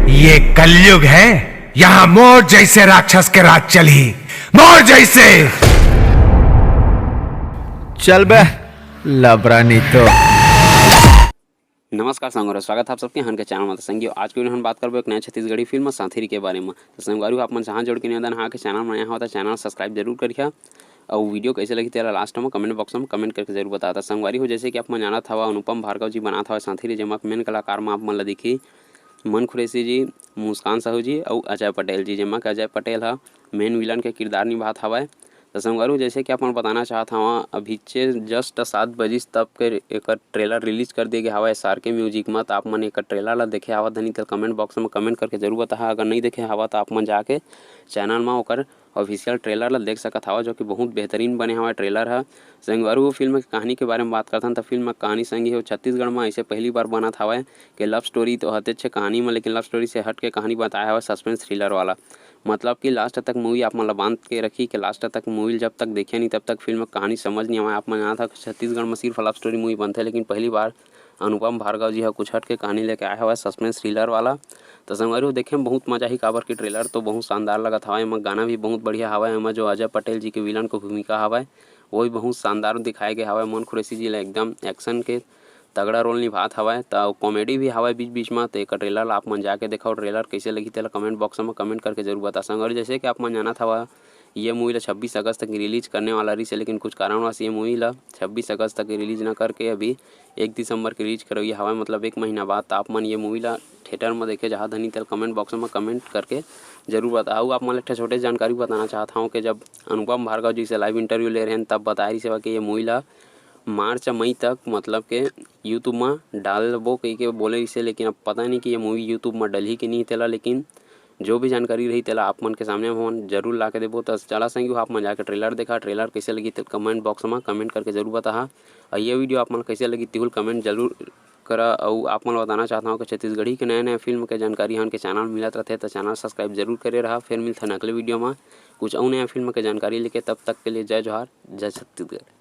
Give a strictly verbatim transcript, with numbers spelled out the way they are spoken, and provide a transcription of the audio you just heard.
ये कलयुग है, यहाँ मोर जैसे राक्षस के राज चली, मोर जैसे। चल बे, लबरा नहीं तो। नमस्कार संगवारी, स्वागत है आप सबके हन के चैनल में। तो संगियो, आज के वीडियो हम बात करबो एक नया छत्तीसगढ़ी फिल्म साथी के बारे में। तो संगवारी, आप मन से हाथ जोड़ के निवेदन है कि चैनल में नया हो तो चैनल सब्सक्राइब जरूर करिहा। और वीडियो कैसे लगी तेला लास्ट में कमेंट बॉक्स में कमेंट करके जरूर बताहा। तो संगवारी हो, जैसे कि आप मन जानत हवा, अनुपम भार्गव जी बनात हवा साथी रे, जेमा मेन कलाकार में आप मन ला दिखी मन खुरैशी जी, मुस्कान साहू जी और अजय पटेल जी, जेमा के अजय पटेल हा मेन विलन के किरदार निभात हवय। तो संगवारी हो, जैसे कि आप मन बताना चाहत हवा, अभी चे जस्ट सात बजिस तब के एकर ट्रेलर रिलीज कर दिए गे हवय एसआरके म्यूजिक म। तो आप मन एकर ट्रेलर ला देखे हवा धनी, तो कमेंट बॉक्स में कमेंट करके जरूर बताहा। अगर नहीं देखे हवा तो आप मन जाके चैनल में ओकर ऑफिशियल ट्रेलर ला देख सकत हवा, जो कि बहुत बेहतरीन बने हवय ट्रेलर ह। संगवारी हो, फिल्म के कहानी के बारे में बात करथन, तो फिल्म के कहानी संगी हो छत्तीसगढ़ में ऐसे पहली बार बनत हवय कि लव स्टोरी तो हते छे कहानी में, लेकिन लव स्टोरी से हट के कहानी बताया हवय सस्पेंस थ्रिलर वाला। मतलब कि लास्ट तक मूवी आप मन ला बांध के रखी कि लास्ट तक मूवी जब तक देखे नहीं तब तक फिल्म के कहानी समझ नहीं आवे। आप मन जानत हव कि छत्तीसगढ़ में सिर्फ लव स्टोरी मूवी बनथे, लेकिन पहली बार अनुपम भार्गव जी ह कुछ हट के कहानी लेके आए हवय सस्पेंस थ्रिलर वाला। तो संगवारी हो, देखे में बहुत मजा ही, काबर कि ट्रेलर तो बहुत शानदार लगत हवय। एमा गाना भी बहुत बढ़िया हवय। एमा जो अजय पटेल जी के विलन के भूमिका हवय, वो भी बहुत शानदार दिखाए गए हवय। मन खुरैशी जी ला एकदम एक्शन के तगड़ा रोल निभात हवय, त कॉमेडी भी हवय बीच बीच म। तो एकर ट्रेलर ला आप मन जाके देखो, ट्रेलर कैसे लगी तेला कमेंट बॉक्स में कमेंट करके जरूर बता संगवारी। जैसे कि आप मन जानत हवा, ये मूवी ला छब्बीस अगस्त तक रिलीज करने वाला रहिस हे, लेकिन कुछ कारणवश ये मूवी ला छब्बीस अगस्त तक रिलीज न करके अभी एक दिसंबर के रिलीज करवइया हवय, मतलब एक महीना बाद। त आप मन ये मूवी ला थिएटर में देखे चाहत हनी, तेला कमेंट बॉक्स में कमेंट करके जरूर बताओ। आप मन ला एक ठो छोटे जानकारी बताना चाहत हवं कि जब अनुपम भार्गव जी से लाइव इंटरव्यू ले रहे हैं, तब बताए रहिस हवय कि ये मूवी ला मार्च मई तक, मतलब के यूट्यूब में डालबो कह के बोले रहिस हे, लेकिन अब पता नहीं कि ये मूवी यूट्यूब में डलही कि नहीं तेला, लेकिन जो भी जानकारी रही तेला आप मन के सामने हम जरूर ला के देबो। तो चला संगी हो, आप मन जाके ट्रेलर देखा, ट्रेलर कैसे लगी तेला कमेंट बॉक्स में कमेंट करके जरूर बताहा। और ये वीडियो आप मन कैसे लगी तिहुल कमेंट जरूर करा। और आप मन ला बताना चाहत हवं कि छत्तीसगढ़ी के नया नया फिल्म के जानकारी हमन के चैनल मिलत रथे, तो चैनल सब्सक्राइब जरूर करे रहा। फिर मिलथन अगले वीडियो में कुछ अउ नया फिल्म के जानकारी लेके। तब तक के लिए जय जोहार, जय छत्तीसगढ़।